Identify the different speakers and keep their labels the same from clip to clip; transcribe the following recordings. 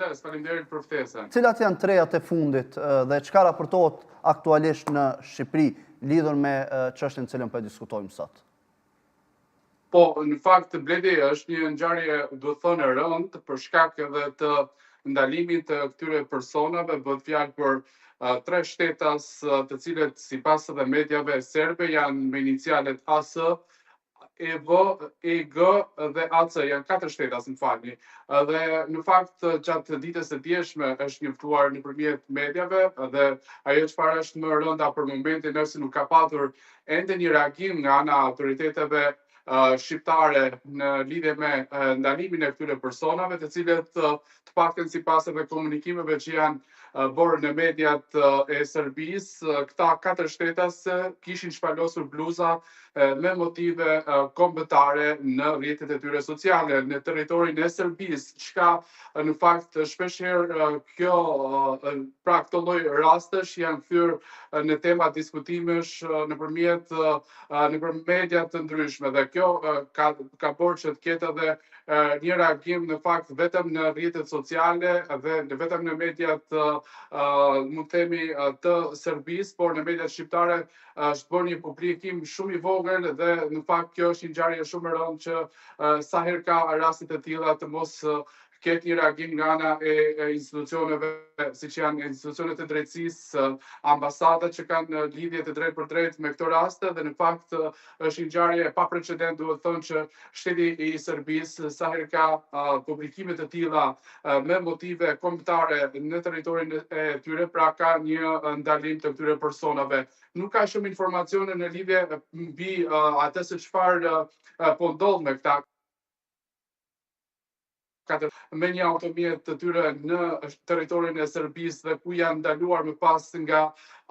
Speaker 1: Sukses, faleminderit për
Speaker 2: ftesën. Cilat janë të rejat e fundit dhe çka raportohet aktualisht në Shqipëri lidhur me çështjen të cilën po e diskutojmë sot?
Speaker 1: Po, në fakt Bledi është një ngjarje, duhet thënë e rëndë për shkak edhe të ndalimit të këtyre personave, bëhet fjalë për tre shtetas të cilët sipas edhe mediave serbe janë me inicialet AS, EV, EG dhe AC, janë katër shtetas, më falni. Dhe në fakt gjatë ditës së djeshme është njoftuar nëpërmjet mediave dhe ajo çfarë është më e rënda për momentin është se nuk ka patur ende një reagim nga ana e autoriteteve shqiptare në lidhje me ndalimin e këtyre personave, të cilët të paktën sipas edhe komunikimeve që janë bërë në mediat e Serbisë, këta katër shtetas kishin shpalosur bluza me motive kombëtare në rrjetet e tyre sociale në territorin e Serbisë, çka në fakt shpeshherë kjo pra këto lloj rastesh janë kthyer në tema diskutimesh nëpërmjet nëpër media të ndryshme dhe kjo ka ka bërë që të ketë edhe një reagim në fakt vetëm në rrjetet sociale dhe vetëm në mediat mund të themi të Serbisë, por në mediat shqiptare është bërë një publikim shumë i vogël dhe në fakt kjo është një ngjarje shumë e rëndë që sa herë ka raste të tilla të mos ketë një reagim nga ana e institucioneve, siç janë institucionet e drejtësisë, ambasadat që kanë lidhje të drejtpërdrejtë me këto raste dhe në fakt është një ngjarje e paprecedent, duhet thënë që shteti i Serbisë sa herë ka publikime të tilla me motive kombëtare në territorin e tyre, pra ka një ndalim të këtyre personave. Nuk ka shumë informacione në lidhje mbi atë se çfarë po ndodh me këta katër me një automjet të tyre në territorin e Serbisë dhe ku janë ndaluar më pas nga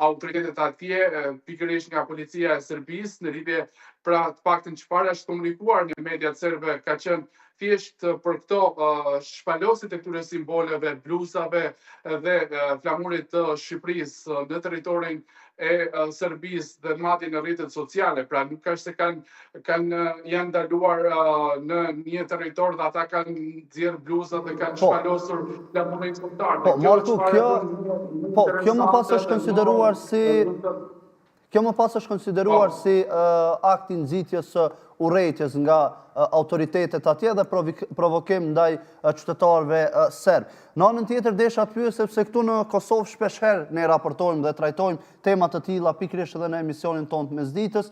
Speaker 1: autoritetet atje, pikërisht nga policia e Serbisë, në lidhje pra të paktën çfarë është komunikuar në mediat serbe ka qenë thjesht për këto shpalosjet e këtyre simboleve, bluzave dhe flamurit të Shqipërisë në territorin e Serbisë dhe madje në rrjetet sociale, pra nuk është se kanë kanë janë ndaluar në një territor dhe ata kanë nxjerrë bluzat dhe kanë po. shpalosur flamurin
Speaker 2: kombëtar. Po, Marku, kjo po, kjo më pas është konsideruar si Kjo më pas është konsideruar po. si akt i nxitjes së urrejtjes nga autoritetet atje dhe provokim ndaj qytetarëve serbë. Në anën tjetër desha të pyes sepse këtu në Kosovë shpeshherë ne raportojmë dhe trajtojmë tema të tilla pikërisht edhe në emisionin tonë të mesditës,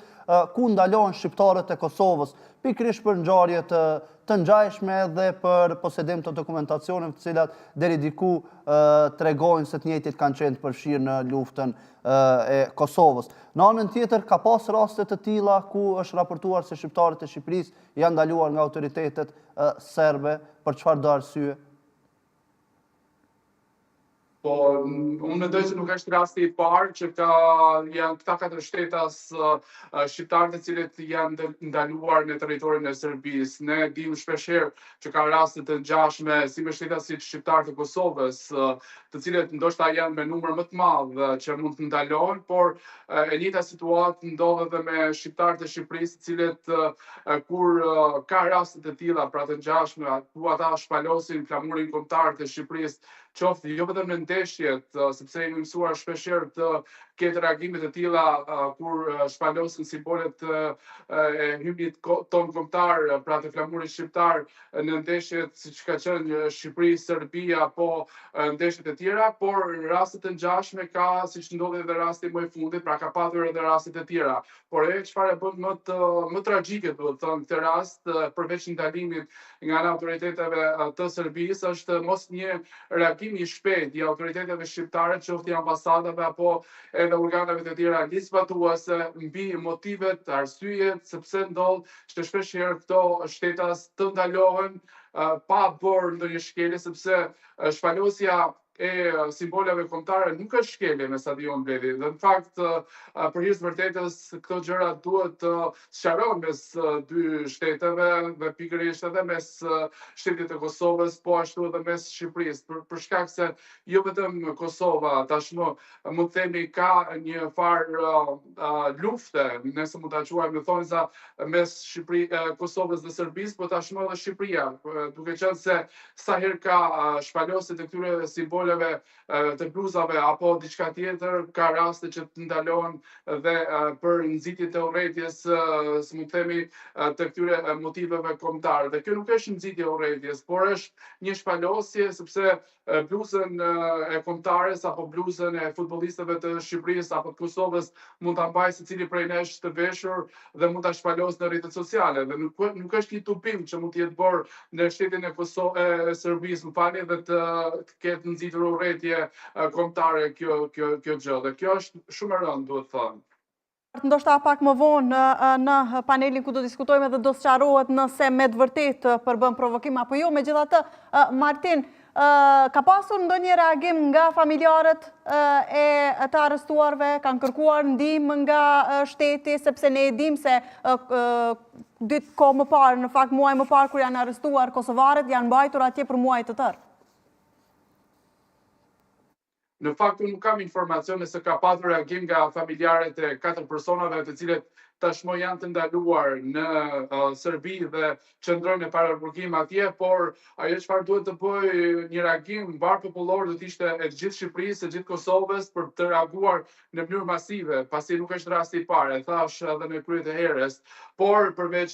Speaker 2: ku ndalohen shqiptarët e Kosovës, pikërisht për ngjarje të të ngjashme dhe për posedim të dokumentacioneve të cilat deri diku tregojnë se të njëjtit kanë qenë të përfshirë në luftën e Kosovës. Në anën tjetër ka pas raste të tilla ku është raportuar se shqiptarët e Shqipërisë janë ndaluar nga autoritetet serbe për çfarëdo arsye?
Speaker 1: Po, unë mendoj se nuk është rasti i parë që ka janë këta katër shtetas shqiptarë të cilët janë ndaluar në territorin e Serbisë. Ne dimë shpeshherë që ka raste të ngjashme si me shtetasit shqiptarë të Kosovës, të cilët ndoshta janë me numër më të madh që mund të ndalohen, por e njëjta situatë ndodh edhe me shqiptarët e Shqipërisë, të cilët kur ka raste të tilla, pra të ngjashme, ku ata shpalosin flamurin kombëtar të Shqipërisë, qoftë jo vetëm në ndeshjet, sepse jemi mësuar shpeshherë të ketë reagime të tilla kur shpalosin simbolet e himnit tonë kombëtar, pra të flamurit shqiptar në ndeshjet siç ka qenë Shqipëri, Serbi apo ndeshjet e tjera, por raste të ngjashme ka siç ndodhi edhe rasti më i fundit, pra ka patur edhe raste të tjera. Por ajo çfarë e bën më të më tragjike, duhet thënë, këtë rast, përveç ndalimit nga ana e autoriteteve të Serbisë, është mos një reagim i shpejtë i autoriteteve shqiptare, qoftë i ambasadave apo edhe organeve të tjera ligjzbatuese mbi motivet, arsyet, sepse ndodh që shpesh herë këto shtetas të ndalohen pa bërë ndonjë shkelje, sepse shpalosja. e simboleve kombëtare nuk është shkelje me sa di unë Bledi. Dhe në fakt për hir të vërtetës këto gjëra duhet të sqarohen mes dy shteteve dhe pikërisht edhe mes shtetit të Kosovës, po ashtu edhe mes Shqipërisë, për, për shkak se jo vetëm Kosova tashmë mund të themi ka një farë uh, uh, lufte, nëse mund ta quajmë në thonjza mes Shqipëri, uh, Kosovës dhe Serbisë, po tashmë edhe Shqipëria, duke qenë se sa herë ka shpalosje të këtyre simboleve të bluzave apo diçka tjetër, ka raste që të ndalon dhe për nxitje të urrejtjes, si mund të themi, të këtyre motiveve kombëtare. Dhe kjo nuk është nxitje e urrejtjes, por është një shpalosje sepse bluzën e kombëtares apo bluzën e futbollistëve të Shqipërisë apo të Kosovës mund ta mbajë secili prej nesh të veshur dhe mund ta shpalosë në rrjetet sociale dhe nuk nuk është një tubim që mund të jetë bërë në shtetin e Kosovës e Serbisë, më falni dhe të, të ketë nxitur urrejtje kombëtare kjo kjo kjo gjë dhe kjo është shumë e rëndë duhet thënë.
Speaker 3: Ndoshta pak më vonë në panelin ku do diskutojmë edhe do sqarohet nëse me të vërtetë përbën provokim apo jo. Megjithatë, Martin, ka pasur ndonjë reagim nga familjarët e të arrestuarve, kanë kërkuar ndihmë nga shteti, sepse ne e dimë se ditë kohë më parë, në fakt muaj më parë kur janë arrestuar kosovarët, janë mbajtur atje për muaj të tërë.
Speaker 1: Në fakt unë nuk kam informacion nëse ka patur reagim nga familjarët e katër personave të cilët tashmë janë të ndaluar në uh, Serbi dhe qëndrojnë në paraburgim atje, por ajo çfarë duhet të bëjë një reagim mbarëpopullor do të ishte e të gjithë Shqipërisë, e gjithë Kosovës për të reaguar në mënyrë masive, pasi nuk është rasti i parë, e thashë edhe në krye të herës, por përveç.